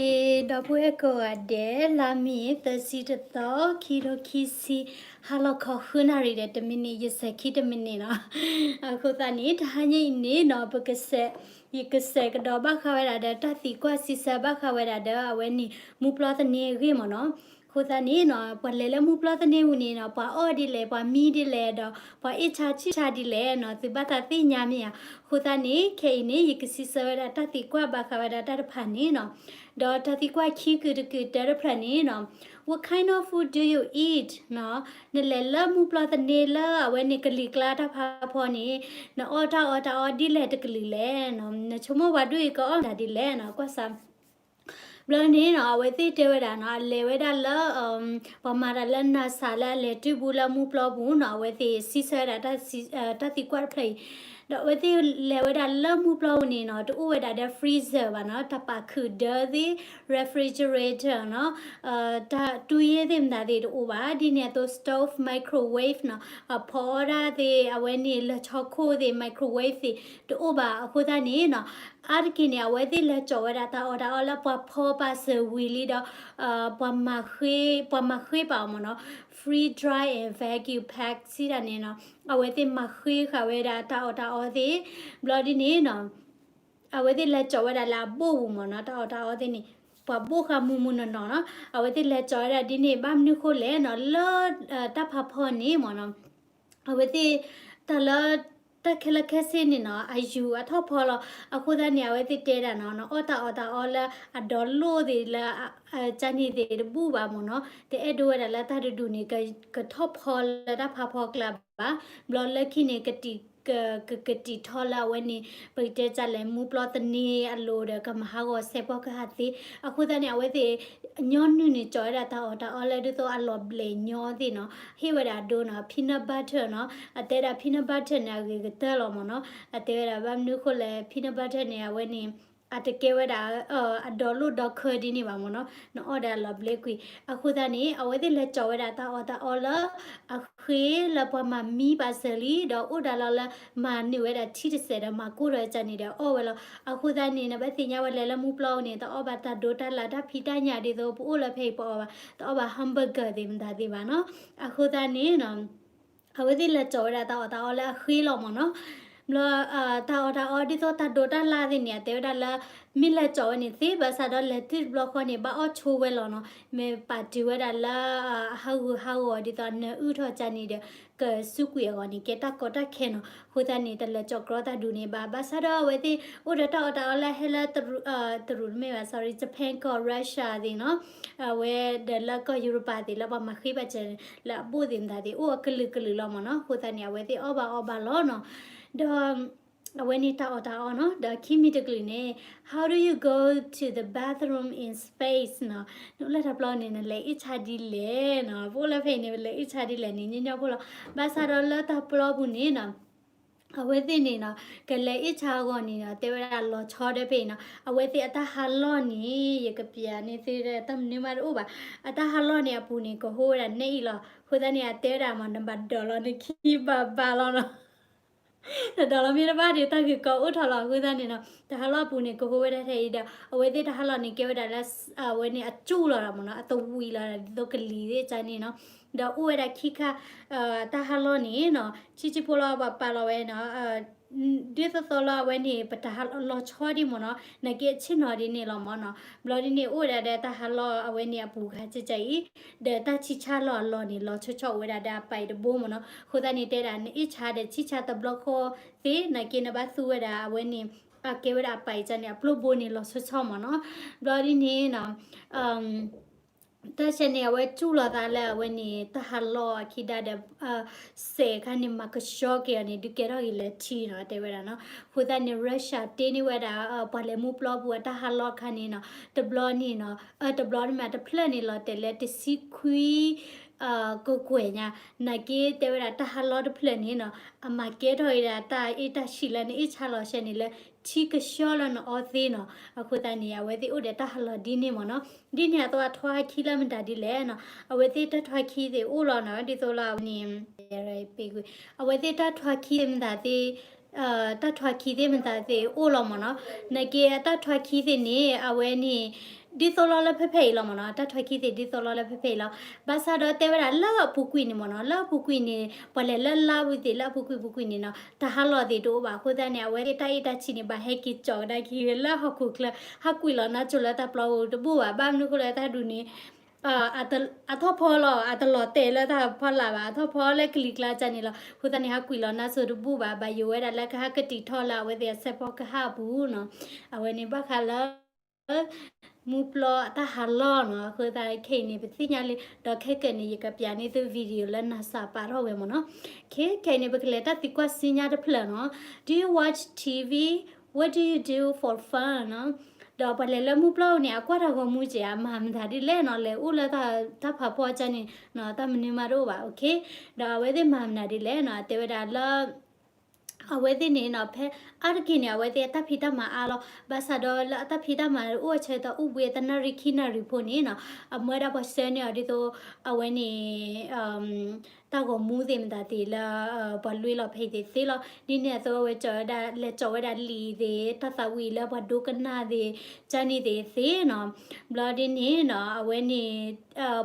ဒီပုၢ်ဝဲၢ်ကိးဂၤဒဲး, လါမ့ၤ သၢဆံတသီ, ခံထိခံဆံ, ဟါလီၤခီဃုနၣ်ရံၣ်ဒီးတမံးနံး, ယစဲၤခံတမံးနံးနီၤ. အဃိသတးန့ၣ် တဟါညါအံၤန့ၣ်နီၤ ပကစဲး, ယကစဲးကဒီးဘၣ်ဃးဝဲဒၣ်ဒီးတၢ်သံကွၢ်စံးဆၢဘၣ်ဃးဝဲဒၣ်ဒီးအဝဲန့ၣ် မူပျီသန့အဂ့ၢ်မ့ၢ်နီၤ. အဃိသတးန့ၣ်နီၤ ပှၤလဲၤလၢမူပျီသန့ပူၤန့ၣ်နီၤ ပှၤအီၣ်ဒ်လဲၣ်, ပှၤမံဒ်လဲၣ်, ဒီးပှၤအ့ၣ်ဆါဆံၣ်ဆါဒ်လဲၣ်နီၤ သုဘၣ်သးသ့ၣ်ညါမ့ၢ်ဧါ. အဃိသတးန့ၣ် ခဲအံၤန့ၣ် ယကစံးဆၢဝဲဒၣ်တၢ်သံကွၢ်ဘၣ်ဃးဝဲဒၣ်တၢ်တဖၣ်န့ၣ်နီၤ. ဒီးတၢ်သံကွၢ်ခံကုာ်တကုာ်တၢတဖျၢၣ်န့ၣ်နီၤ What kind of food do you eat? နီၤ နလဲၤလၢမူပျီသန့လၢအဝဲန့ၣ်ကလံၤကျါတၢ်ဖးဖီန့ၣ် နအီၣ်တၢ်အီၣ်တၢ်အီဒ်လဲၣ်တကလုာ်လဲၣ်နီၤ, နဆိကမိၣ်ပှၤဒိၣ်အံၤကအီၣ်မတၤဒ်လဲၣ်နီၤ ကွၢ်စး ဘျီန့ၣ်နီၤ အဝဲသ့ၣ်တဲဝဲဒၣ်နီၤ အလဲၤဝဲဒၣ်လၢ ပှၤမၤတၢ်လၢ NASA လၢအလဲၤတုၤဘူးလၢမူပျီပူၤနီၤ အဝဲသ့ၣ်စံးဆၢဝဲဒၣ် တၢ်သံကွၢ်တဖျၢၣ်အံၤ, ဒီးအဝဲသ့ၣ်လဲၤဝဲဒၣ်လၢမူပျီပူၤန့ၣ်နီၤ တအိၣ်ဝဲဒၣ်ဒီး freezer ဘၣ်နီၤ တၢ်ပာ်ခုးဒၢသ့ၣ် refrigerator နီၤ တၢ်တူၢ်ယ့ၢ်သ့ၣ်မတၤသ့ၣ်တအိၣ်ဘၣ်, ဒ်န့ၣ်အသိး stove, microwave နီၤ အဖီအီၣ်ဒၣ်သ့ၣ် အဝဲန့ၣ်လၢၢ်ဆီခိၣ်သ့ၣ် microwave သ့ၣ် တအိၣ်ဘၣ်. အဃိသတးန့ၣ်နီၤ အါတက့ၢ်န့ၣ် အဝဲသ့ၣ်လဲၤကၠီဝဲဒၣ်တၢ်အီၣ်တၢ်အီလၢပှၤဖီပာ်စၢၤဝံၤလံဒီး ပှၤမၤဃ့ပာ်အီၤမ့ၢ်နီၤ freeze dry and vacuum pack စံးတၢ်န့ၣ်နီၤ အဝဲသ့ၣ်မၤဃ့ဃာ်ဝဲဒၣ်တၢ်အီၣ်တၢ်အီသ့ၣ် ဘျီဒ်န့ၣ်နီၤ အဝဲသ့ၣ်လဲၤကၠီဝဲဒၣ်လၢအဘိၣ်ပူၤမ့ၢ်နီၤ တၢ်အီၣ်တၢ်အီသ့ၣ်န့ၣ် ပှၤဘိၣ်ဃာ်မုၢ်မုၢ်နီၢ်နီၢ်နီၤ အဝဲသ့ၣ်လဲၤကၠီဝဲဒၣ်ဒ်န့ၣ် ဘၣ်မနုၤဃိလဲၣ်နီၤ လၢတၢ်ဖးဖီန့ၣ်မ့ၢ်နီၤ အဝဲသ့ၣ်တၢ်လၢ တၢ်ခဲလၢာ်ခဲဆ့န့ၣ်နီၤ အယူၤအထီၣ်ဖီလီၤ. အဃိသတးန့ၣ် အဝဲသ့ၣ်တဲဒၣ်နီၤ နအီၣ်တၢ်အီၣ်တၢ်အီလၢအဒီလိၣ်သ့ၣ်လၢ ကန့ၣ်သ့ၣ်တဘူၣ်ဘၣ်မ့ၢ်နီၤ တအဲၣ်ဒိးဝဲဒၣ်လၢတၢ်တဒူၣ်န့ၣ် ကထီၣ်ဖီလၢတၢ်ဖးဖီကျါဘၣ်. ဘျီလၢခံန့ၣ် ကတံာ် က က ကတံာ်ထီလၢအဝဲန့ၣ် ပကတဲဒ်လဲၣ် မူပျီသန့အလိၤဒီး ကမၤဟးဂီၤစဲးဖီကဟၣ်သ့. အဃိသတးန့ၣ် အဝဲသ့ၣ် ညီနုၢ်န့ၣ် ကၠီဝဲဒၣ်တၢ်အီၣ်တၢ်အီလၢဒ်သိးအလီၤဘျဲးညီသ့ၣ်နီၤ ဟ့ၣ်ဝဲဒၣ်အဒိနီၤ peanut butter နီၤ အတဲဒၣ် peanut butter န့ၣ် အဂ့ၤကတၢၢ်လီၤမ့ၢ်နီၤ အတဲဝဲဒၣ်ဘၣ်မနုၤဃိလဲၣ် peanut butter န့ၣ် အဝဲန့ၣ် အတကဲဝဲဒၣ် အဒီလိၣ်ဒီခၢဒ်န့ၣ်ဘၣ်မ့ၢ်နီၤ နအီၣ်ဒီးအလီၤဘျဲးကွံာ်. အဃိသတးန့ၣ် အဝဲသ့ၣ်လဲၤကၠီဝဲဒၣ်တၢ်အီၣ်တၢ်အီလၢ အဃ့လၢပှၤမၤမံပာ်စၢၤလံ ဒီးအိၣ်ဒၣ်လီၤလၢ မၤနုာ်ဝဲဒၣ်ထံတစဲးဒီးမၤကိၢ်ထီၣ်ကန့ၣ်ဒီးအီၣ်ဝဲလီၤ. အဃိသတးန့ၣ် နဘၣ်သ့ၣ်ညါဝဲလဲၤလၢမူပျီန့ၣ် တအီၣ်ဘၣ်တၢ်ဒိတၢ်လၣ်တၢ်ဖံးတၢ်ညၣ်ဒ်သိး ပအိၣ်လၢဖဲအံၤပအီၣ်ဘၣ် တအီၣ်ဘၣ် hamburger သ့ၣ်မတၤသ့ၣ်ဘၣ်နီၤ. အဃိသတးန့ၣ် အဝဲသ့ၣ်လဲၤကၠီဝဲဒၣ်တၢ်အီၣ်တၢ်အီလၢအဃ့လီၤမ့ၢ်နီၤ. ဘျီ တၢ်အီၣ်တၢ်အီဒ်သိးတၢ်ဒိတၢ်လၣ်သ့ၣ်န့ၣ် အတဲဝဲဒၣ်လၢ မ့ၢ်လဲၤကၠီဝဲန့ၣ်သ့ ဘၣ်ဆၣ်ဒီးလဲၤတုၤတဘျီဃီန့ၣ် ဘၣ်အီၣ်ဆိဝဲလီၤနီၤ. မ့ၢ်ပာ်တုၤဝဲဒၣ်လၢ အဟးဂူာ်ဟးဂီၤဒ်သိးအနၢအုၣ်ထီၣ်ကန့ၣ်ဒီး ကစူးကွံာ်အဂီၢ်န့ၣ် ကဲတၢ်ကီတၢ်ခဲနီၤ. အဃိသတးန့ၣ် တလဲၤကၠီကြီတၢ်ဒူၣ်န့ၣ်ဘၣ်. ဘၣ်ဆၣ်ဒီးအဝဲသ့ၣ် အိၣ်ဒီးတၢ်အီၣ်တၢ်အီလၢဟဲလၢ တရူးတမ့ၢ်ဘၣ် sorry Japan ကီၢ် Russia သ့ၣ်နီၤ အဝဲဒီးလၢကီၢ်ယူရပၤသ့ၣ်လၢပှၤမၤဃ့ဘၣ်စၢၤလၢအဘိၣ်သ့ၣ်မတၤသ့ၣ် အိၣ်အကလုာ်ကလုာ်လီၤမ့ၢ်နီၤ. အဃိသတးန့ၣ် အဝဲသ့ၣ်အီၣ်ဘၣ်အီဘၣ်လီၤနီၤ. ဒီး အဝဲန့ၣ်တၢ်အီၣ်တၢ်အီနီၤ. ဒီးခံမံၤတကလုာ်န့ၣ် How do you go to the bathroom in space နီၤ. နအိၣ်လၢတၢ်ပျီန့ၣ် နလဲၤအ့ၣ်ဆါဒ်လဲၣ်နီၤ. ပအိၣ်လၢဖဲအံၤန့ၣ် ပလဲၤအ့ၣ်ဆါဒ်လဲၣ်န့ၣ် ညီညီဖိလီၤ. ဘၣ်ဆၣ်ဒီးလၢတၢ်ပျီပူၤန့ၣ်နီၤ အဝဲသ့ၣ်န့ၣ်နီၤ ကလဲၤအ့ၣ်ဆါအဂီၢ်န့ၣ်နီၤ တဲဝဲဒၣ်လီၤဆီဒီးဖဲအံၤနီၤ အဝဲသ့ၣ်အတၢ်ဟးလီၢ်န့ၣ် ယကပျးန့ၢ်သုတၢ်မနုၤမးတအိၣ်ဘၣ်. အတၢ်ဟးလီၢ်န့ၣ်အပူၤန့ၣ် ကဟိဝဲဒၣ်နဲအံၤလီၤ. အဃိသတးန့ၣ် အတဲဝဲဒၣ်မး နဘၣ်ဒိးလီၤနခံဘၣ်ဘၣ်လီၤနီၤ. နဒိးလီၤမ့ၢ်တဘၣ်ဒီး တၢ်ဂ့ၢ်ကီအိၣ်ထီၣ်လီၤ. အဃိသတးန့ၣ်နီၤ တၢ်ဟးလီၢ်အပူၤန့ၣ် ကဟိဝဲဒၣ်ထဲအံၤဒီး အဝဲသ့ၣ်တၢ်ဟးလီၢ်န့ၣ် ကဲဝဲဒၣ်လၢ အဝဲန့ၣ်အကၠူၣ်လီၤဒီးမ့ၢ်နီၤ အသဝံးလီၤဒီး ဒ်သိးကလံၤသ့ၣ်ကန့ၣ်နီၤ ဒီးအိၣ်ဝဲဒၣ်ခံခါ တၢ်ဟးလီၢ်န့ၣ်နီၤ ဆံးဆံးဖိလီၤ ပှၤပာ်လီၤဝဲနီၤ ဒ်သိးသိးလၢအဝဲန့ၣ် ပတၢ်ဟးလီၢ်ဆီဒ်မ့ၢ်နီၤ နာ်က့အဆ့ၣ်နီၤဒ်န့ၣ်လီၤမ့ၢ်နီၤ ဘျီဒ်န့ၣ် အိၣ်ဝဲဒၣ်ဒီးတၢ်ဟးလီၢ်အဝဲန့ၣ်အပူၤခါကကအံၤ ဒီးတၢ်ဆံးဆါလီၤအလီၢ်န့ၣ် လီၤဆီဆီအိၣ်ဝဲဒၣ်ဒီးအပာ်တဘိမ့ၢ်နီၤ အဃိသတးန့ၣ် တဲဒၣ်နအ့ၣ်ဆါဒီးဆံးဆါတဘျီဃီသ့ နာ်က့နဘၣ်သူဝဲဒၣ်အဝဲန့ၣ် အကဲဝဲဒၣ်အပာ်အံၤကန့ၣ် အပျိၢ်ဘိန့ၣ် လီၤဆီဆီမ့ၢ်နီၤ ဘျီဒ်န့ၣ်နီၤ တၢ်ဆဲန့ၣ် အဝဲကၠူၣ်လီၤသးလၢအဝဲန့ၣ် တၢ်ဟးလီၢ်အခံဒါဒီး စဲးအခါန့ၣ် မၤကဆှီက့ၤအီၤန့ၣ် ဒုးကဲထီၣ်က့ၤလၢထံနီၤ တဲဝဲဒၣ်နီၤ. အဃိသတးန့ၣ် Russia တ့န့ၢ်ဝဲဒၣ် ပှၤလဲၤမူပျီပူၤအတၢ်ဟးလီၢ်အခါန့ၣ်နီၤ တဘျီန့ၣ်နီၤ တဘျီန့ၣ်မး တဖျၢၣ်န့ၣ်လီၤတဲာ်လၢတဆံခွံ ကကွဲၢ်ညါ နာ်က့တဲဝဲဒၣ်တၢ်ဟးလီၢ်တဖျၢၣ်န့ၣ်နီၤ အမၤကဲထီၣ်ဝဲဒၣ်တၢ်အ့ၣ်တၢ်ဆံးလၢနအ့ၣ်ဆါလီၤဆဲန့ၣ်လၢ ထံကဆှီလၢနအီသ့နီၤ. အဃိသတးန့ၣ် အဝဲသ့ၣ်အိၣ်ဒီးတၢ်ဟးလီၢ်ဒ်န့ၣ်မ့ၢ်နီၤ. ဒ်န့ၣ်အသိးအထွါခံလၢမတၤဒ်လဲၣ်နီၤ. အဝဲသ့ၣ်တၢ်ထွါခံသ့ၣ်အိၣ်လီၤနီၤ. ဒ်သိးလၢအဝဲန့ၣ် အဝဲသ့ၣ်တၢ်ထွါခံသ့ၣ်မတၤသ့ၣ် တၢ်ထွါခံသ့ၣ်မတၤသ့ၣ်အိၣ်လီၤမ့ၢ်နီၤ. နာ်က့အတၢ်ထွါခံသ့ၣ်န့ၣ် အဝဲန့ၣ် ဒ်သိးလီၤလၢဖဲဖဲအံၤလီၤမ့ၢ်နီၤ. တၢ်ထွါခံသ့ၣ်ဒ်သိးလီၤလၢဖဲဖဲအံၤလီၤ. ဘၣ်ဆၣ်ဒီးတဲဝဲဒၣ်လၢအပူၤကွံာ်န့ၣ်မ့ၢ်နီၤ, လၢအပူၤကွံာ်န့ၣ် ပှၤလဲၤလၢလါပူၤသ့ၣ် လၢအပူၤကွံာ်ပူၤကွံာ်န့ၣ်နီၤ တၢ်ဟးလီၤသ့ၣ်တအိၣ်ဘၣ်. အဃိသတးန့ၣ် အဝဲသ့ၣ်တၢ်အ့ၣ်တၢ်ဆံးန့ၣ် ဘၣ်ဟဲက့ၤကၠီကဒါက့ၤလၢဟီၣ်ခိၣ်ချၢ, ဟးကွံာ်လီၤနါစိၤလၢတၢ်ပျီပူၤတဘူၣ်ဘၣ်. ဘၣ်မနုၤအဃိလဲၣ် တၢ်ဒုးန့ၣ် အထီၣ်ဖီလီၤ, အတလီၤတဲာ်လၢတၢ်ဖီလာ်ဘၣ်, အထီၣ်ဖီလၢကလံၤကျါကန့ၣ်လီၤ. အဃိသတးန့ၣ် ဟးကွံာ်လီၤနါစိၤတဘူၣ်ဘၣ်, ဘၣ်ယိၣ်ဝဲဒၣ်လၢကဟဲကတံာ်ထီၣ်လၢအဝဲသ့ၣ်အဆၢဖီကဟၣ်အပူၤနီၤ. အဝဲန့ၣ်ဘၣ်ဃးလၢ မူပျီအတၢ်ဟးလီၤနီၤ. အဃိသတးခဲအံၤန့ၣ် ပသ့ၣ်ညါလံ, ဒီးခဲကနံၣ်န့ၣ် ယကပျးန့ၢ်သု video လၢ NASA ပာ်ထီၣ်ဝဲမ့ၢ်နီၤ. ခဲခဲအံၤန့ၣ် ပကလဲၤတၢ်သံကွၢ်စံညါတဖျၢၣ်နီၤ. Do you watch T V? What do you do for fun? နီၤ. ဒီးပှၤလဲၤလၢမူပျီန့ၣ် အကွၢ်တၢ်ဂီၤမူကဲး အမၤမတၤဒ်လဲၣ်နီၤ, လဲၤအိၣ်လၢတၢ်ဖးဖီကန့ၣ် တၢ်မနုၤမးတအိၣ်ဘၣ်, okay. ဒီးအဝဲသ့ၣ်မၤမတၤဒ်လဲၣ်နီၤ, တဲဝဲဒၣ်လၢ အဝဲသ့ၣ်န့ၣ်နီၤ ဖဲအါတက့ၢ်န့ၣ် အဝဲသ့ၣ်အတၢ်ဖံးတၢ်မၤအါလီၤ. ဘၣ်ဆၣ်ဒီးလၢအတၢ်ဖံးတၢ်မၤအိၣ်အဆၢကတီၢ်အိၣ်ဘှံးအသနၣ်ရံၣ်ခံနၣ်ရံၣ်ဖိန့ၣ်နီၤ, အမၢဒၣ်ပှၤဆှၢန့ၢ်အီၤဒ်သိး အဝဲန့ၣ် တၢ်ဂီၤမူသ့ၣ်မတၤသ့ၣ်လၢ ပှၤလွံၢ်လီၤဖဲအံၤသ့ၣ်သ့လီၤ. ဒ်န့ၣ်အသိးအဝဲကၠီဝဲဒၣ် လဲၤကၠီဝဲဒၣ်လံာ်သ့ၣ် တၢ်သးဝံၣ်လၢပှၤဒိကနၣ်သ့ၣ် ကန့ၣ်သ့ၣ်သ့နီၤ. ဘျီဒ်န့ၣ်နီၤ အဝဲန့ၣ်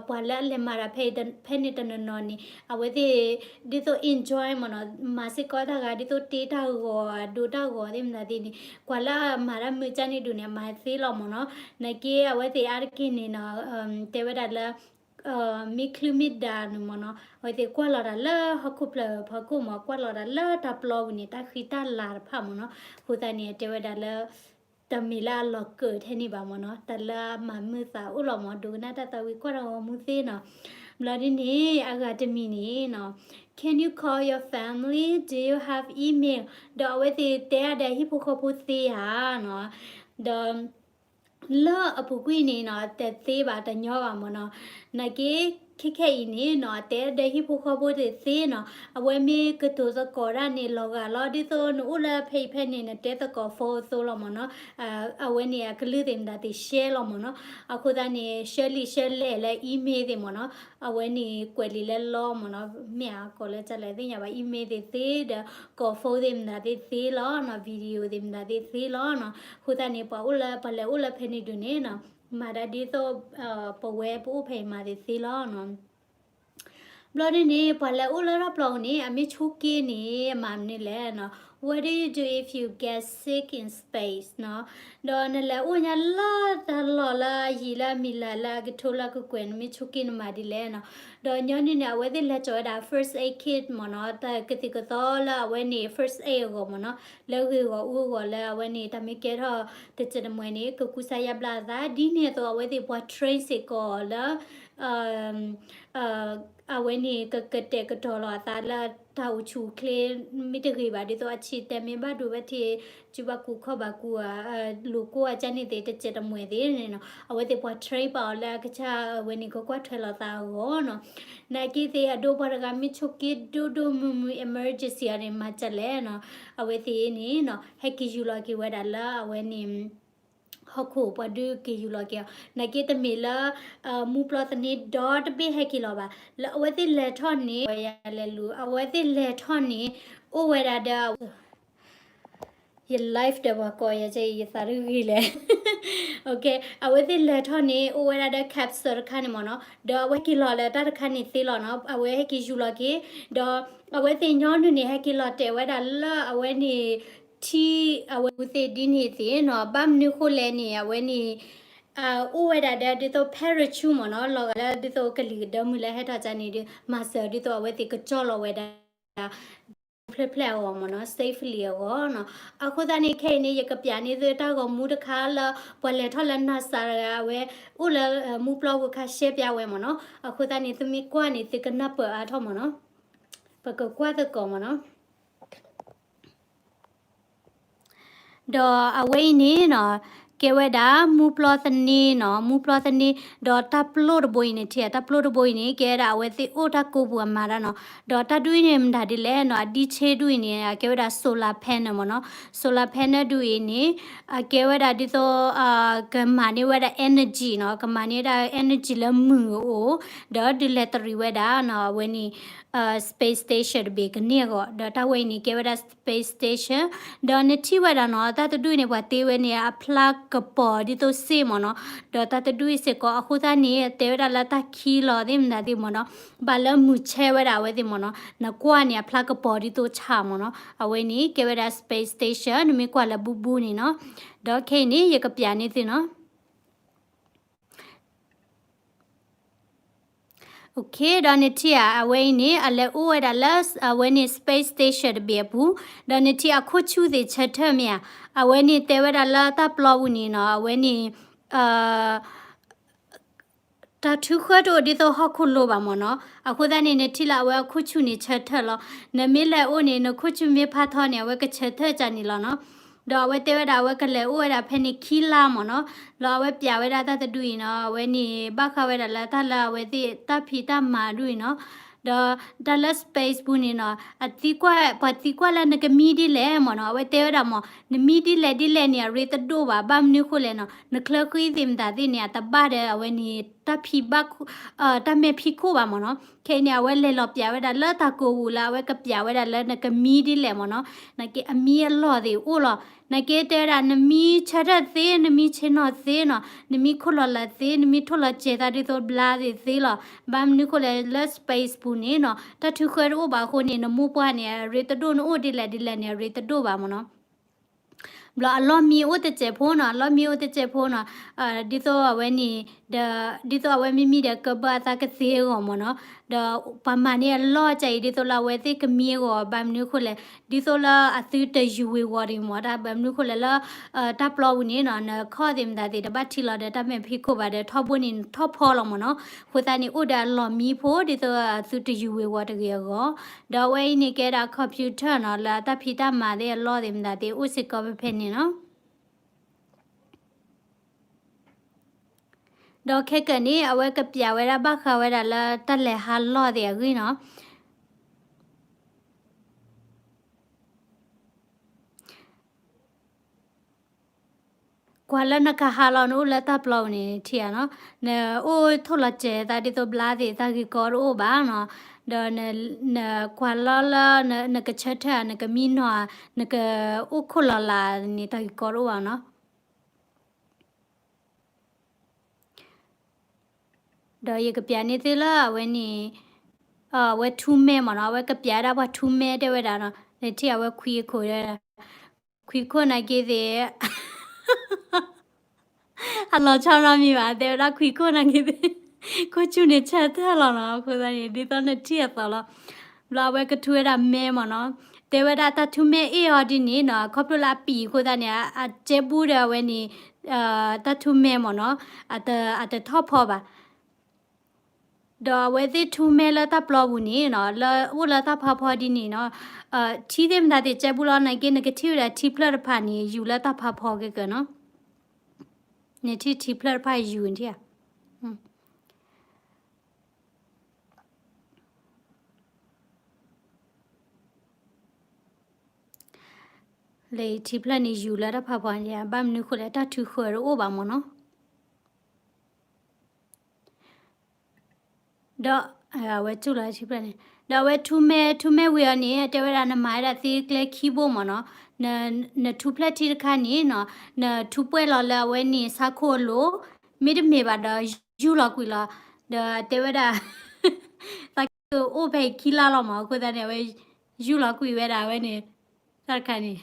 ပှၤလၢအလဲၤမၤတၢ်ဖဲ ဖဲန့ၣ်တနီၤနီၤန့ၣ် အဝဲသ့ၣ် ဒ်သိး enjoy မ့ၢ်နီၤ, မၤစ့ၢ်ကီးတၢ်ဂၤဒ်သိးတ့တၢ်ဂီၤ အဒိတၢ်ဂီၤသ့ၣ်မတၤသ့ၣ်န့ၣ် ပှၤလၢအမၤတၢ်မုာ်ကန့ၣ်ဒုးန့ၣ် အမၤသ့လီၤမ့ၢ်နီၤ. နာ်က့အဝဲသ့ၣ်အါတက့ၢ်န့ၣ်နီၤ တဲဝဲဒၣ်လၢ မ့ၢ်ချုးမ့ၢ်ဒါန့ၣ်မ့ၢ်နီၤ အဝဲသ့ၣ်ကွၢ်လီၤတၢ်လၢဟီၣ်ခိၣ်ဖျၢၣ်ဖီခိၣ်မ့ၢ် ကွၢ်လီၤတၢ်လၢတၢ်ပျီပူၤန့ၣ် တၢ်ဃံတၢ်လၤတဖၣ်မ့ၢ်နီၤ. အဃိသတးန့ၣ် တဲဝဲဒၣ်လၢ တမ့ၢ်လၢအလီၤကၢၣ်ထဲန့ၣ်ဘၣ်မ့ၢ်နီၤ, တၢ်လၢအမၤမုာ်သးအိၣ်လီၤမ့ၢ် ဒိကနၣ်တၢ်သးဝံၣ်ကွၢ်တၢ်ဂီၤမူသ့နီၤ. ဘျီဒ်န့ၣ် အဂၤတမံၤန့ၣ်နီၤ Can you call your family? Do you have email? ဒီးအဝဲသ့ၣ်တဲအါဒီးဟံၣ်ဖိဃီဖိသ့ဧါနီၤ, ဒီး လၢအပူၤကွံာ်န့ၣ်နီၤ တသ့ဘၣ်တညီဘၣ်မ့ၢ်နီၤ. နာ်က့ ခဲခဲအံၤန့ၣ်နီၤ တဲဒီးဟံၣ်ဖိဃီဖိသ့ၣ်သ့နီၤ အဝဲမ့ၢ်ကတိၤသကိးတၢ်န့ၣ် လီၤဂာ်လီၤ ဒ်သိးနအိၣ်လၢဖဲအံၤဖဲန့ၣ် နတဲသကိး phone အသိးလီၤမ့ၢ်နီၤ. အဝဲန့ၣ်အကလုၢ်သ့ၣ်မတၤသ့ၣ် share လီၤမ့ၢ်နီၤ. အဃိသတးန့ၣ် share လံာ် share လဲၣ်လၢ email သ့ၣ်မ့ၢ်နီၤ. အဝဲန့ၣ်ကွဲးလံာ်လၢလီမ့ၢ်နီၤ, မ့ၢ်အကိးလၢတၢ်လဲၣ်သ့ၣ်ညါဘၣ် email သ့ၣ်သ့ဒီး ကိး phone သ့ၣ်မတၤသ့ၣ်သ့လီၤနီၤ, video သ့ၣ်မတၤသ့ၣ်သ့လီၤနီၤ. အဃိသတးန့ၣ် ပှၤအိၣ်လၢ ပှၤလဲၤအိၣ်လၢဖဲန့ၣ်ဒုးန့ၣ်နီၤ မၤဒၣ်ဒ်သိး ပဝဲပအိၣ်ဖဲအံၤမၤသ့ၣ်သ့လီၤနီၤ. ဘျီဒ်န့ၣ် ပှၤလဲၤအိၣ်လၢတၢ်ပျီပူၤန့ၣ် အမ့ၢ်ဆိးက့န့ၣ် မၤမနုၤလဲၣ်နီၤ. What do you do if you get sick in space နီၤ. ဒီးနလဲၤအိၣ်ညါလၢတၢ်လီၢ်လၢအယံာ်လၢအမံၤလၢ်လၢအကထိလၢအကကွဲၢ် နမ့ၢ်ဆိးက့နမၤဒ်လဲၣ်နီၤ. ဒီးညီနုၢ်န့ၣ် အဝဲသ့ၣ်လဲၤကၠီၤဝဲဒၣ် first aid kit မ့ၢ်နီၤ, တၢ်ကသံၣ်ကသီလၢအဝဲန့ၣ် first aid အဂီၢ်မ့ၢ်နီၤ, လၢဂ့ၢ်ဂီၢ်အူအဂီၢ်လၢအဝဲန့ၣ် တၢ်မ့ၢ်ကဲထီၣ်တစဲးတမှဲၤန့ၣ် ကကူစါယါဘျါအသး, ဒ်န့ၣ်အသိးအဝဲသ့ၣ်ပှၤ train စ့ၢ်ကီးလၢ အဝဲန့ၣ် ကကတဲာ်ကတီၤလီၤအသးလၢတၢ်အိၣ်ဆူၣ်အိၣ်ချ့ မ့ၢ်တဂ့ၤဘၣ် ဒ်သိးအဆံးတဲမ့ၢ်ဘၣ်ဒိဘၣ်ထံး စုဘၣ်ကူခီၣ်ဘၣ်ကူ လိာ်ကိၢ်အကန့ၣ်သ့ၣ် တစဲးတမှဲၤသ့ၣ်န့ၣ်နီၤ, အဝဲသ့ၣ်ပှၤ train ပာ်အီၤလၢအကစၢ်အဝဲန့ၣ် ကကွၢ်ထွဲလီၤသးအဂီၢ်နီၤ. နာ်က့သ့ၣ်အဒိပှၤတဂၤမ့ၢ်ဆိးက့ဒိၣ်ဒိၣ်မုၢ်မုၢ် emergency အီၤန့ၣ် မၤစၢၤလဲၣ်နီၤ, အဝဲသ့ၣ်န့ၣ်နီၤ ဟဲက့ၤယူၤလီၤက့ၤဝဲဒၣ်လၢအဝဲန့ၣ် ဟီၣ်ခိၣ်ပှၤဒုးက့ၤယူၤလီၤက့ၤအီၤ, နာ်က့တမ့ၢ်လၢ မူပျီသန့ဒီတဘ့ၣ်ဟဲက့ၤလီၤဘၣ်, လၢအဝဲသ့ၣ်လဲၤထီၣ်န့ၣ် ဝဲယၤလဲၤလူၤ အဝဲသ့ၣ်လဲၤထီၣ်န့ၣ် အိၣ်ဝဲဒၣ်ဒီး ယ live ဒီးပှၤကိးယၤကဲ ယသးတဂ့ၤလဲၣ်. အဝဲသ့ၣ်လဲၤထီၣ်န့ၣ် အိၣ်ဝဲဒၣ်ဒီး capsule တခါန့ၣ်မ့ၢ်နီၤ, ဒီးအဝဲဟဲက့ၤလီၤလၢတၢ်တခါန့ၣ်သ့လီၤနီၤ, အဝဲဟဲက့ၤယူၤလီၤက့ၤ, ဒီးအဝဲသ့ၣ်ညီနုၢ်န့ၣ် ဟဲက့ၤလီၤတဲာ်ဝဲဒၣ်လၢအဝဲန့ၣ် ထံ အဝဲသ့ၣ်ဒ်န့ၣ်သ့ၣ်နီၤ, ဘၣ်မနုၤဃိလဲၣ်န့ၣ် အဝဲန့ၣ် အိၣ်ဝဲဒၣ်ဒီးဒ်သိး parachute မ့ၢ်နီၤ, လီၤဂာ်လၢဒ်သိးကလံၤကဒၢမုၢ်လၢဟဲထီၣ်ကန့ၣ်ဒီး မၤစၢၤဒ်သိးအဝဲသ့ၣ်ကကၠီလီၤဝဲဒၣ် ဖျဲၣ်ဖျဲၣ်အဂီၢ်မ့ၢ်နီၤ, safely အဂီၢ်နီၤ. အဃိသတးန့ၣ် ခဲအံၤန့ၣ် ယကပျးန့ၢ်သုတၢ်ဂီၤမူတခါလၢ ပှၤလဲၤထီၣ်လၢ NASA တဂၤ အဝဲအိၣ်လၢမူပျီပူၤခါရှဲပျါဝဲမ့ၢ်နီၤ. အဃိသတးန့ၣ် သုမ့ၢ်ကွၢ်န့ၣ် သုကနၢ်ပၢၢ်အါထီၣ်မ့ၢ်နီၤ, ပကကွၢ်သကိးမ့ၢ်နီၤ. ဒီးအဝဲအံၤန့ၣ်နီၤ, ကဲဝဲဒၣ် မူပျီသန့နီၤ, မူပျီသန့, ဒီးတၢ်ပျိၢ်တဘိအံၤန့ၣ် ထံၣ်ဧါ, တၢ်ပျိၢ်တဘိအံၤန့ၣ် ကဲဝဲဒၣ်အဝဲသ့ၣ်အိၣ်တၢ်ကိးပူၤအမၤတၢ်နီၤ. ဒီးတၢ်ဒုးအံၤန့ၣ်မတၤဒ်လဲၣ်နီၤ, အဒံးဆ့ဒုးအံၤန့ၣ် အကဲဝဲဒၣ် solar panel မ့ၢ်နီၤ. solar panel ဒုးအံၤန့ၣ် အကဲဝဲဒၣ်ဒ်သိး ကမၤန့ၢ်ဝဲဒၣ် energy နီၤ, ကမၤန့ၢ်ဝဲဒၣ် energy လၢမုၢ်အအိၣ်, ဒီးဒုးလဲၤတရံးဝဲဒၣ်နီၤ, အဝဲန့ၣ် space station တဘ့ၣ်ကန့ၢ်အဂီၢ်, ဒီးတၢ်ဝဲအံၤန့ၣ် ကဲဝဲဒၣ် space station, ဒီးနထံၣ်ဝဲဒၣ်နီၤ, တၢ်တဒူၣ်န့ၣ် ပှၤတ့ဝဲန့ၣ် အဖျါကပီၤဒ်သိးစ့မ့ၢ်နီၤ, ဒီးတၢ်တဒူၣ်အံၤစ့ၢ်ကီး အဃိသတးန့ၣ် တဲဝဲဒၣ်လၢတၢ်ခံလီၤသ့ၣ်မတၤသ့ၣ်မ့ၢ်နီၤ, ဘၣ်လၢမုၢ်ဆဲးဝဲဒၣ်အဝဲသ့ၣ်မ့ၢ်နီၤ, နကွၢ်န့ၣ် အဖျါကပီၤဒ်သိးဆၣ်မ့ၢ်နီၤ, အဝဲန့ၣ် ကဲဝဲဒၣ် space station နမ့ၢ်ကွၢ်လၢဘူဘူန့ၣ်နီၤ, ဒီးခဲအံၤန့ၣ် ယကပျးန့ၢ်သုနီၤ. Okay, ဒီးနထံၣ်ဧါ, အဝဲအံၤန့ၣ် အလဲၤအိၣ်ဝဲဒၣ်လၢ အဝဲန့ၣ် space station တဘ့ၣ်အပူၤ, ဒီးနထံၣ်အခိၣ်ဆူၣ်သ့ၣ်ဆၢထၢၣ်မ့ၢ်ဧါ, အဝဲန့ၣ်တဲဝဲဒၣ်လၢတၢ်ပျီပူၤန့ၣ်နီၤ, အဝဲန့ၣ် တၢ်ထုဃၢတအိၣ်ဒ်သိးဟီၣ်ခိၣ်လိၤဘၣ်မ့ၢ်နီၤ, အဃိသတးန့ၣ် နထံၣ်လၢအဝဲအခိၣ်ဆူၣ်န့ၣ်ဆၢထၢၣ်လီၤ, နမ့ၢ်လဲၤအိၣ်န့ၣ် နခိၣ်ဆူၣ်မ့ၢ်ဖးထီန့ၣ် အဝဲကဆၢထၢၣ်ကန့ၣ်လီၤနီၤ. ဒီးအဝဲတဲဝဲဒၣ် အဝဲကလဲၤအိၣ်ဝဲဒၣ်ဖဲန့ၣ်ခံလါမ့ၢ်နီၤ, ဒီးအဝဲပျးဝဲဒၣ်တၢ်တဒုအံၤနီၤ, အဝဲန့ၣ် ဘၣ်ဃးဝဲဒၣ်လၢတၢ်လၢအဝဲသ့ၣ်တၢ်ဖံးတၢ်မၤဒုအံၤနီၤ, ဒီးတၢ်လၢ space ပူၤန့ၣ်နီၤ, အသံကွၢ်, ပှၤသံကွၢ်လၢနကမံဒ်လဲၣ်မ့ၢ်နီၤ, အဝဲတဲဝဲဒၣ်မ့ၢ် နမံဒ်လဲၣ်ဒ်လဲၣ်န့ၣ် အရ့တဒိၣ်ဘၣ်, ဘၣ်မနုၤဃိလဲၣ်နီၤ, နချၢဃံသ့ၣ်မတၤသ့ၣ်န့ၣ် အတဘၣ်ဒီးအဝဲန့ၣ် တၢ်ဖံးဘၣ် တၢ်မဲာ်ဖံးခိၣ်ဘၣ်မ့ၢ်နီၤ. ခဲအံၤန့ၣ် အဝဲလဲၤလီၤပျးဝဲဒၣ်လၢတၢ်ကိးပူၤလၢအဝဲကပျးဝဲဒၣ်လၢနကမံဒ်လဲၣ်မ့ၢ်နီၤ, နက့အမံအလီၢ်သ့ၣ်အိၣ်လီၤ, နက့တဲဝဲဒၣ် နမံဆၢထၢၣ်သ့, နမံဆ့ၣ်နီၤသ့နီၤ, နမံခိၣ်လီၤလးသ့, နမံထိၣ်လီၤစဲၤသးဒ်သိးဘျါသ့ၣ်သ့လီၤ. ဘၣ်မနုၤဃိလဲၣ် လၢ space ပူၤန့ၣ်နီၤ, တၢ်ထုဃၢတအိၣ်ဘၣ်အဃိန့ၣ် နမိၢ်ပှၢ်န့ၣ် အရ့တဒိၣ်, နအိၣ်ဒ်လဲၣ်ဒ်လဲၣ်န့ၣ် အရ့တဒိၣ်ဘၣ်မ့ၢ်နီၤ. ဘျီအလီၢ်မံအိၣ်တစဲးဖိနီၤ, အလီၢ်မံအိၣ်တစဲးဖိနီၤ, ဒ်သိးအဝဲန့ၣ် ဒီး ဒ်သိးအဝဲမ့မံဒီးကဘၢအသးကသ့အဂီၢ်မ့ၢ်နီၤ, ဒီးပှၤမၤန့ၢ်အလီၢ်ကဲအံၤ ဒ်သိးလၢအဝဲသ့ၣ်ကမံအဂီၢ်, ဘၣ်မနုၤဃိလဲၣ်, ဒ်သိးလၢအသုတယူၤဝ့ၤဝီၤတဂ့ၤမ့ၢ်, တၢ်ဘၣ်မနုၤဃိလဲၣ်လၢ တၢ်ပျီပူၤန့ၣ်နီၤ, နခီၣ်သ့ၣ်မတၤသ့ၣ် တဘၣ်ထံးလီၤဒီးတၢ်မဲာ်ဖံးခိၣ်ဘၣ်ဒီး ထီဘိန့ၣ်နထီၣ်ဖီလီၤမ့ၢ်နီၤ, အဃိသတးန့ၣ် အိၣ်ဒီးအလီၢ်မံဖိ ဒ်သိးအသုတယူၤဝ့ၤဝီၤတဂ့ၤအဂီၢ်, ဒီးအဝဲအံၤန့ၣ်ကဲဒၣ် computer နီၤ, လၢအတၢ်ဖံးတၢ်မၤသ့ၣ်အလီၢ်သ့ၣ်မတၤသ့ၣ် အိၣ်စ့ၢ်ကီးဖဲဖဲန့ၣ်နီၤ. ဒီးခဲကနံၣ်န့ၣ် အဝဲကပျးဝဲဒၣ်ဘၣ်ဃးဝဲဒၣ်လၢတၢ်လဲၤဟးလီၢ်သ့ၣ်အဂ့ၢ်နီၤ. ကွၢ်လၢနကဟးလီၤ နအိၣ်လၢတၢ်ပျီပူၤန့ၣ် ထံၣ်ဧါနီၤ, နအိၣ်ထိၣ်လီၤစဲၤသးဒ်သိးဘျါသ့ၣ် တၢ်ဂ့ၢ်ကီတအိၣ်ဘၣ်နီၤ, ဒီးနကွၢ်လီၤလၢ နကဆၢထၢၣ်ဧါ, နကမံနီၤဧါ, နကအိၣ်ခိၣ်လီၤလးန့ၣ် တၢ်ဂ့ၢ်ကီတအိၣ်ဘၣ်နီၤ. ဒီးယကပျးန့ၢ်သုလၢအဝဲန့ၣ် အဝဲထူမဲမ့ၢ်နီၤ, အဝဲကပျးဒၣ်ပှၤထူမဲတဲဝဲဒၣ်နီၤ, နထံၣ်အဝဲခွံအခိၣ်ဒီး ခွံခိၣ်နာ်က့သ့ၣ် အလီၤဆီနီတမံၤဘၣ်, တဲဝဲဒၣ်ခွံခိၣ်နာ်က့သ့ၣ်, ခိၣ်ဆူၣ်န့ၣ်ဆၢထၢၣ်လီၤနီၤ, အဃိသတးန့ၣ် ဒ်သိးနထံၣ်အသိးလီၤ. ဘျီအဝဲကထူဝဲဒၣ်မဲမ့ၢ်နီၤ, တဲဝဲဒၣ်တၢ်ထူမဲအ့ၣ်အီၤဒ်န့ၣ်နီၤ, ခီဖျိလၢအပံာ်အဃိသတးန့ၣ် အကဲဘူးဒီးအဝဲန့ၣ် တၢ်ထူမဲမ့ၢ်နီၤ, အတထီၣ်ဖီဘၣ်. ဒီးအဝဲသ့ၣ်ထူမဲလၢတၢ်ပျီပူၤန့ၣ်နီၤ, လၢအိၣ်လၢတၢ်ဖးဖီဒ်န့ၣ်နီၤ, ထံသ့ၣ်မတၤသ့ၣ်ကဲဘူးလီၤ, နာ်က့နကထံၣ်ဝဲဒၣ်ထံဖျၢၣ်တဖၣ်န့ၣ် ယူၤလၢတၢ်ဖးဖီကဲကနီၤ, နထံၣ်ထံဖျၢၣ်တဖၣ်ယူၤန့ၣ်ထံၣ်ဧါ. လၢထံဖျၢၣ်န့ၣ်ယူၤလၢတၢ်ဖးဖီန့ၣ်, ဘၣ်မနုၤဃိလဲၣ် တၢ်ထုဃၢတအိၣ်ဘၣ်မ့ၢ်နီၤ. ဒီး အဝဲကၠူၣ်လီၤထံဖျၢၣ်န့ၣ်, ဒီးအဝဲထူမဲ ထူမဲဝံၤအီၤန့ၣ် တဲဝဲဒၣ်နမၤဝဲဒၣ်သ့ကျဲခံဘိမ့ၢ်နီၤ, နထူဖျၢၣ်ထံတခါန့ၣ်နီၤ, နထူပှဲၢ်လီၤလၢအဝဲန့ၣ်ဆါခိၣ်အလိၤ, မ့တမ့ၢ်ဘၣ်ဒီး ယူၢ်လီၤကွံာ်လီၤ, ဒီးတဲဝဲဒၣ် သးကအိၣ်ဖဲအံၤခံလါလီၤမး, အဃိသတးန့ၣ် အဝဲယူၢ်လီၤကွံာ်ဝဲဒၣ်အဝဲန့ၣ်, တၢ်တခါန့ၣ်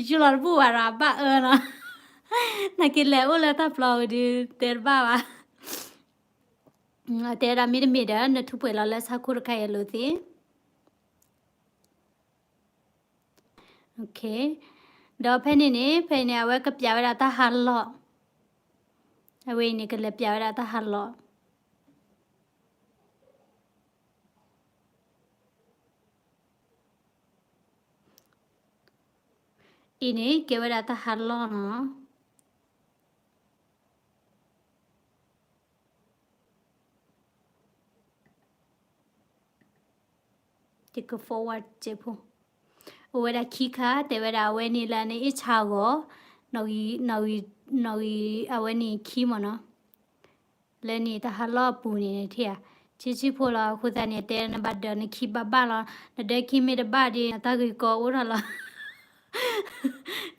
ယူၢ်လီၤတဘူၣ်ဘၣ်ဒီး အဘၣ်အၢနီၤ, နာ်က့လဲၤအိၣ်လၢတၢ်ပျီပူၤဒီး တဲတဘၣ်ဘၣ်, တဲဝဲဒၣ်မ့တမ့ၢ်ဒီး နထူပှဲၢ်လီၤလၢဆါခိၣ်တခါအံၤအလိၤသ့. ဒီးဖဲန့ၣ်န့ၣ် ဖဲန့ၣ် အဝဲကပျးဝဲဒၣ်တၢ်ဟးလီၢ်, အဝဲအံၤန့ၣ် ကလဲၤပျးဝဲဒၣ်တၢ်ဟးလီၢ် အံၤန့ၣ် ကဲဝဲဒၣ်တၢ်ဟးလီၢ်နီၤ. ယက forward စဲးဖိ, အိၣ်ဝဲဒၣ်ခံခါ တဲဝဲဒၣ်အဝဲန့ၣ်လၢနအ့ၣ်ဆါအဂီၢ်, နီၣ်ဂံၢ် နီၣ်ဂံၢ် နီၣ်ဂံၢ်အဝဲန့ၣ်ခံမ့ၢ်နီၤ, လၢန့ၣ်တၢ်ဟးလီၢ်အပူၤန့ၣ် နထံၣ်ဧါ, ဆံးဆံးဖိလီၤ. အဃိသတးန့ၣ် တဲနဘၣ်ဒီးနခံဘၣ်ဘၣ်လီၤ, နဒီခံမ့ၢ်တဘၣ်ဒီး နတၢ်ဂ့ၢ်ကီအိၣ်ထီၣ်လီၤ.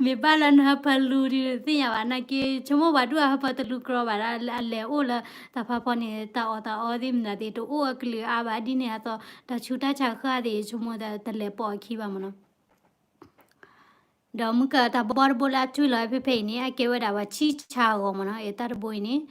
မ့ၢ်ဘၣ်လၢနဟၢဖၢလူဒီး နသ့ၣ်ညါဘၣ်, နာ်က့ ဆိကမိၣ်ပှၤဒူၣ်အဟၢဖၢတလူၤကြီဘၣ်ဒၣ်, အလဲၤအိၣ်လၢတၢ်ဖးဖီန့ၣ် တၢ်အီၣ်တၢ်အီသ့ၣ်မနုၤသ့ၣ် တအိၣ်အကလုာ်အါဘၣ်, ဒ်န့ၣ်အသိး တၢ်ဆူးတၢ်ဆါဃၢ်သ့ၣ် ဆိကမိၣ်တလဲၤပိာ်အခံဘၣ်မ့ၢ်နီၤ. ဒီးမုၢ်ကတၢၢ်တၢ်ဘီတဘိလၢအတူၢ်လီၤဝဲဖဲဖဲအံၤန့ၣ် အကဲဝဲဒၣ်ပှၤဆံၣ်ဆါအဂီၢ်မ့ၢ်နီၤ, တၢ်တဘိအံၤန့ၣ်,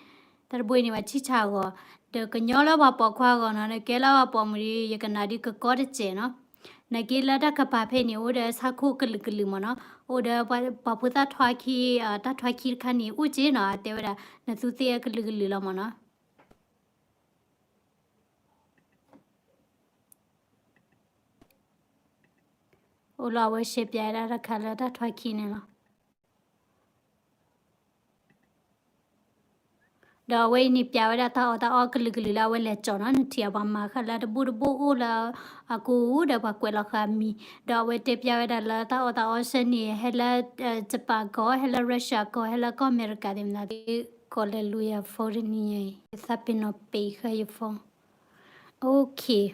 တၢ်တဘိအံၤန့ၣ် ပှၤဆံၣ်ဆါအဂီၢ်, ဒီးကညီလၢပှၤပိာ်ခွါအဂီၢ်နီၤ, ဒီးကဲလၢပှၤပိာ်မုၣ်ဒီး ယကနၣ်ဒုးကကီတစဲးနီၤ. နာ်က့လၢတၢ်ကပၤဖဲန့ၣ် အိၣ်ဒီးဆၣ်ခိၣ်ကလုာ်ကလုာ်မ့ၢ်နီၤ, အိၣ်ဒီးပှၤဖိသၣ်ထွါခံ, တၢ်ထွါခံတခါန့ၣ် အိၣ်က့နီၤ, တဲဝဲဒၣ် နသူသ့ၣ်အကလုာ်ကလုာ်လီၤမ့ၢ်နီၤ. အိၣ်လီၤ အဝဲရှဲပၠးဝဲဒၣ်တၢ်တခါလၢတၢ်ထွါခံန့ၣ်လီၤ. ဒီးအဝဲအံၤန့ၣ်ပၠးဝဲဒၣ်တၢ်အီၣ်တၢ်အီကလုာ်ကလုာ်လၢအဝဲလဲၤကၠီၣ်နီၤ, နထံၣ်အပှၤမၤဃာ်လၢတဘိတဘိအိၣ်လၢအကူဒီးပှၤကွဲးလီၤဃာ်အမံၤ, ဒီးအဝဲတဲပၠးဝဲဒၣ်လၢတၢ်အီၣ်တၢ်အီဆၢန့ၣ် ဟဲလၢ Japan ကီၢ်, ဟဲလၢ Russia ကီၢ်, ဟဲလၢကီၢ်အမဲရကၤသ့ၣ်မနုၤသ့ၣ်, ကီၢ်လဲၤလူၤယၤ phone တနံၤညါအံၤ ယသးပ့ၤနီၣ်ပ့ၤဃာ်ယ phone. Okay.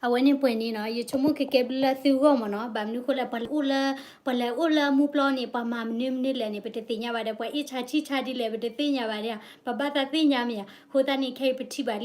အဝဲန့ၣ်ပှဲၤန့ၣ်နီၤ, ယဆိကမိၣ်ကကဲဘျုးလၢသုဂီၢ်မ့ၢ်နီၤ, ဘၣ်မနုၤဃိလဲၣ်, ပှၤလဲၤအိၣ်လၢ, ပှၤလဲၤအိၣ်လၢမူပျီန့ၣ် ပှၤမၤမနုၤမနုၤလဲၣ်န့ၣ် ပတသ့ၣ်ညါဘၣ်ဒီး ပှၤအ့ၣ်ဆါဆံၣ်ဆါဒ်လဲၣ် ပတသ့ၣ်ညါဘၣ်ဒီး ပဘၣ်သးသ့ၣ်ညါမ့ၢ်ဧါ. အဃိသတးန့ၣ် ခဲအံၤပထံၣ်ဘၣ်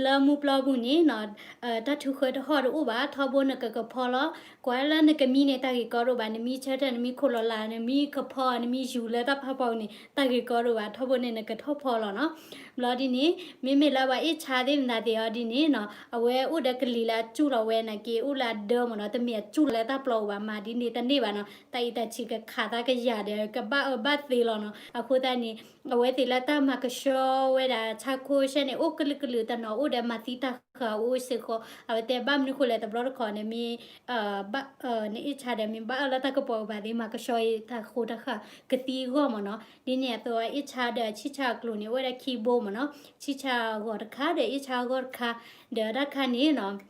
လံ လၢမူပျီပူၤန့ၣ်နီၤ, တၢ်ထုးဃၢတဟီၣ်တအိၣ်ဘၣ်, ထီဘိနကကဖီလီၤ. ကွၢ်လၢနကမံန့ၣ် တၢ်ဂ့ၢ်ကီတအိၣ်ဘၣ်, နမံဆၢထၢၣ် နမံခိၣ်လီၤလး နမံကဖီ နမံယူၤလၢတၢ်ဖးဖီန့ၣ် တၢ်ဂ့ၢ်ကီတအိၣ်ဘၣ်, ထီဘိန့ၣ်နကထီၣ်ဖီလီၤနီၤ. ဘျီဒ်န့ၣ် မ့မ့ၢ်လၢပှၤအ့ၣ်ဆါသ့ၣ်မနုၤသ့ၣ်အီၤဒ်န့ၣ်နီၤ, အဝဲအိၣ်ဒီးကလံၤလၢအစူၢ်လီၤဝဲနာ်က့ အိၣ်လၢအဒၢမ့ၢ်နီၤ, တမ့ၢ်အစူၢ်လီၤလၢတၢ်ပျီအိၣ်ဘၣ်, မၤဒ်န့ၣ်တန့ၢ်ဘၣ်နီၤ, တၢ်အံၤတၢ်ဆံးကခးသးကယၤဒီး ကဘၣ်အၢဘၣ်သီလီၤနီၤ. အဃိသတးန့ၣ် အဝဲသ့ၣ်လၢတၢ်မၤကဆှီဝဲဒၣ်ဆၣ်ခိၣ်ဆၢန့ၣ် အိၣ်ကလုာ်ကလုာ်တနီၤအိၣ်ဒီးမၤသံတၢ်ဃာ်အိၣ်စ့ၢ်ကီး, အဝဲတဲဘၣ်မနုၤဃိလဲၣ် တဘျီတခီၣ်န့ၣ်မ့ၢ် ဘၣ် နအ့ၣ်ဆါဒီး မ့ၢ်ဘၣ်အၢလၢတၢ်ကပီၤဘၣ်သ့ၣ် မၤကဆှီအံၤ တၢ်ဃိတၢ်ဃာ်ကသံအဂီၢ်မ့ၢ်နီၤ. ဒ်န့ၣ်အသိး အ့ၣ်ဆါဒီးဆံၣ်ဆါအကျိၤန့ၣ် အိၣ်ဝဲဒၣ်ခံဘိမ့ၢ်နီၤ, ဆံၣ်ဆါအဂီၢ်တခါဒီး အ့ၣ်ဆါအဂီၢ်တခါ, ဒီးတၢ်တခါန့ၣ်နီၤ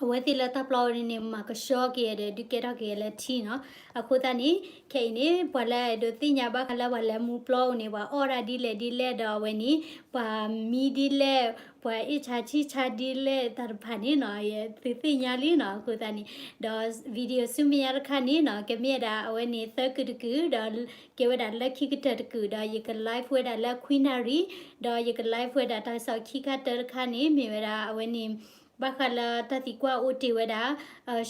အဝဲသ့ၣ်လၢတၢ်ပျီအိၣ်န့ၣ် မၤကဆှီက့ၤဒီး ဒုးကဲထီၣ်က့ၤလၢထံနီၤ. အဃိသတးန့ၣ် ခဲအံၤန့ၣ် ပှၤလၢအဲၣ်ဒိးသ့ၣ်ညါဘၣ်ဃးလၢပှၤလဲၤမူပျီအိၣ်န့ၣ် ပှၤအီၣ်ဒၣ်ဒ်လဲၣ်ဒ်လဲၣ်ဒီးအဝဲန့ၣ် ပှၤမံဒ်လဲၣ်, ပှၤအ့ၣ်ဆါဆံၣ်ဆါဒ်လဲၣ် တၢ်တဖၣ်န့ၣ်နီၤ ယသုသ့ၣ်ညါလံနီၤ. အဃိသတးန့ၣ် ဒီး video ဆူမဲာ်ညါတခါန့ၣ်နီၤ ကမ့ၢ်ဝဲဒၣ်အဝဲန့ၣ် သၢကုာ်တကုာ် ဒီးကဲဝဲဒၣ်လၢခံကတၢၢ်တကုာ် ဒီးယက live ဝဲဒၣ်လၢခွံနၣ်ရံၣ်, ဒီးယက live ဝဲဒၣ်တၢ်ကစီၣ်ခံခါတၢတခါန့ၣ် မ့ၢ်ဝဲဒၣ်အဝဲန့ၣ် ဘၣ်ဃးလၢတၢ်သံကွၢ်အိၣ်တ့ၢ်ဝဲဒၣ်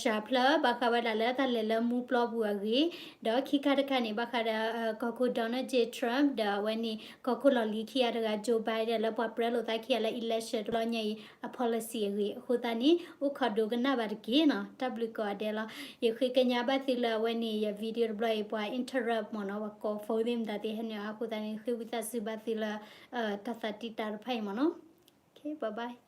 စှၤဖျၢၣ် ဘၣ်ဃးဝဲဒၣ်လၢတၢ်လဲၤလၢမူပျီပူၤအဂ့ၢ်, ဒီးခံခါတခါန့ၣ် ဘၣ်ဃးဒီး ကီၢ်ခိၣ် Donald J Trump ဒီးအဝဲန့ၣ် ကီၢ်ခိၣ်လီၢ်လံၤခံဂၤတဂၤ Joe Biden လၢပှၤပြၢလိာ်သးခံဂၤလၢ election တဘျီညါအံၤ အ policy အဂ့ၢ်. အဃိသတးန့ၣ် အိၣ်ခိးဒိကနၣ်ဘၣ်တက့ၢ်နီၤ. တၢ်ဘျုးကိးဂၤဒဲးလီၤ. ယဃ့ကညးဘၣ်သုလၢအဝဲန့ၣ် ယ video တဘျီအံၤ ပှၤ interrupt မ့ၢ်နီၤ, ပှၤကိး phone သ့ၣ်မတၤသ့ၣ်ဟဲနုာ်အဃိသတးန့ၣ် ဃ့ဝံသးစူၤဘၣ်သုလၢ တၢ်သးတံၢ်တာ်တဖၣ်အံၤမ့ၢ်နီၤ. Okay, bye bye.